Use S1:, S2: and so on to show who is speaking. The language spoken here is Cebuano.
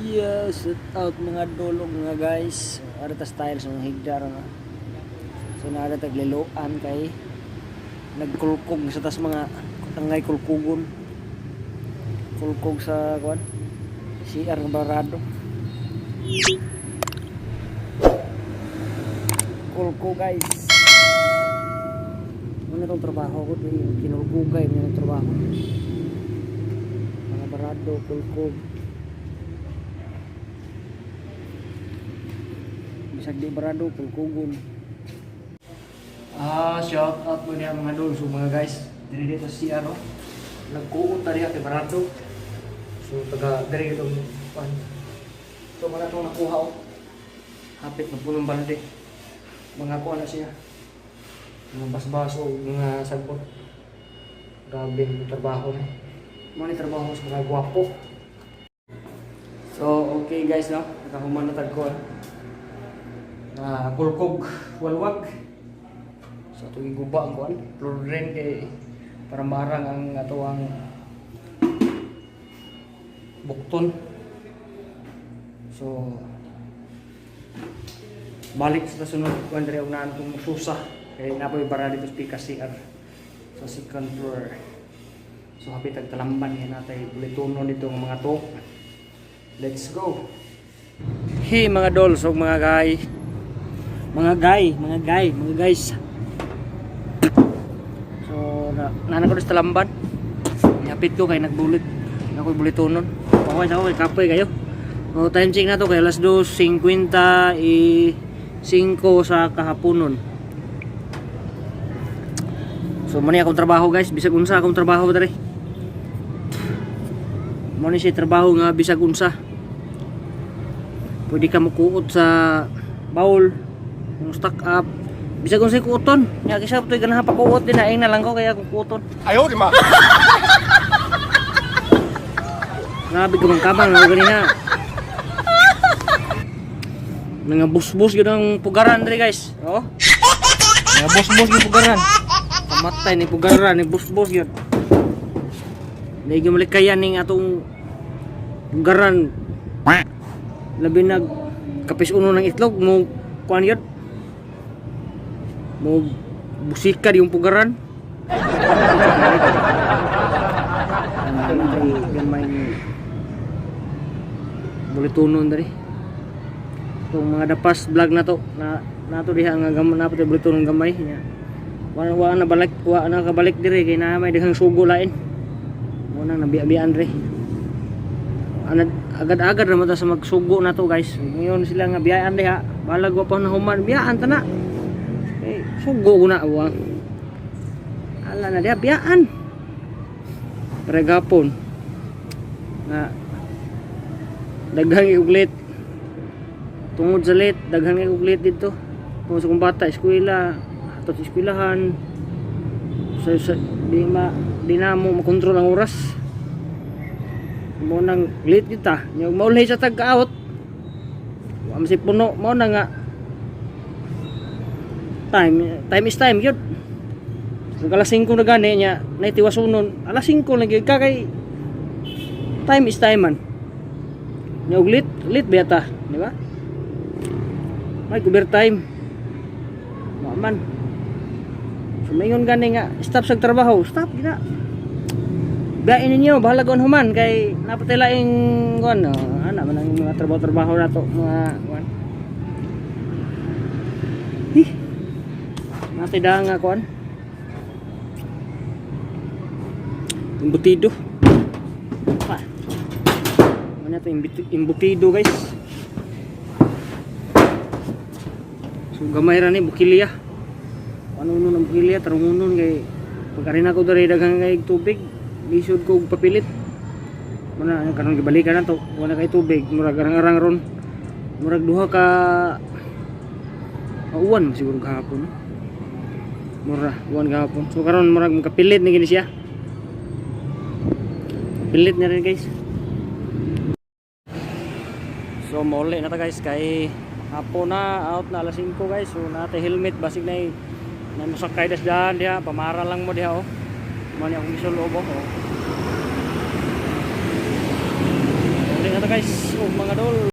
S1: Yeah, shout out mga dolog, mga guys. So, ara ta style sa mga higda ra na. So naa tag liloan kay nagkulkog sa tas mga angay kulkugon. Kulkog sa kuan. CR nga barado. Kulko, guys. Ano itong trabaho ko? Ito yung kinulkugay mo yung trabaho. Mga barado, kulkog. Bisag di barado, kulkugon. Ah, shout out mo niya mga dol. So mga guys, diri dito si ano, nagkuot ta diha kay barado. So taga diri itong pan. Ito man atong nakuha oh. Hapit na punong balde. Mga kuha na siya. Mga basbas o mga sagbot. Grabe yung trabaho ni. Mo ni trabaho sa mga gwapo. So okay guys, no, nakahuman na tag ko. Na kulkog walwag. So atong guba ang kuan, floor drain kay para marang ang atoang bukton. So balik sa sunod kuan diri og naan tong susa kay napoy bara dito sa Pika CR sa second floor. So hapit tag talamban kay natay bulitonon dito ng mga to. Let's go. Hey mga dolls ug mga guy. Mga guy, mga guy, mga guys. So na nana ko sa talamban. Hapit ko kay nagbulit. Ako bulitonon. Okay sa ako kay kapoy kayo. So time check na to kay alas 2:55 sa kahaponon. So mani akong trabaho, guys, bisag unsa akong trabaho dere. Mo ni siya trabaho nga bisag unsa. Pwede ka mukuot sa bowl, yung stock up. Bisag unsa kuoton. Nya kisa to'y ganahan pakuot din na na lang ko kaya kung kuoton.
S2: 哎呦我的妈！
S1: Grabe ka kamang na ganina. Nga busbus gyud ang pugaran diri, guys. Oh. Nga busbus gyud pugaran. Pamatay ni pugaran ni busbus gyud. Dili gyud malikayan ning atong pugaran. Labi nag kapis uno ng itlog mo kuan yun. Mo busikad yung pugaran. Ang gamay bulitunon diri. Itong mga dapas vlog na to na nato diha nga gamay na pati bulitunon gamay nya. Wa na balik, wa na kabalik diri kay na may daghang sugo lain. Mo nang nabiabian diri. Anad agad-agad ra man ta sa magsugo na to, guys. Ngayon sila nga biyaan diha, balag wa pa na human biyaan ta na. Eh sugo ko na wa. Ala na diha biyaan. Pare gapon nga daghang uglit tungod sa late, daghang uglit dito tungod sa kong bata eskwela ato sa eskwelahan sa di na mo makontrol ang oras mo nang late kita nya maulay sa tag out wa man si puno. Mo na nga time, time is time yun. Kung alas 5 na gani nya naitiwasunon alas 5 na gyud ka kay time is time man. Nya og late, late ba ta, di ba? May overtime. Wa man. So mayon gani nga stop sa trabaho, stop gina. Biyain ninyo, bahala kon human kay napatay laing kuan no, ana man ang mga trabaho-trabaho nato, mga kuan. Hi. Natay da nga kuan. Embutido. Pa. Ano to embutido, guys. So gamay ra ni bukilya. Ano no ng bukilya tarungunon kay pag ko diri daghang kay tubig, lisod ko og papilit. Muna karon gibalikan na to, wala kay tubig, murag arang-arang ron. Murag duha ka uwan siguro gahapon. Mura, uwan gahapon. So karon murag makapilit ni gini siya. Pilit na rin, guys. So mauli na ta, guys, kay hapo na, out na alas 5, guys. So nate helmet basig na na mosakay das daan diha, pamara lang mo diha oh. Mo ni akong gisulob oh. Uli na. Na ta, guys, oh, mga dol.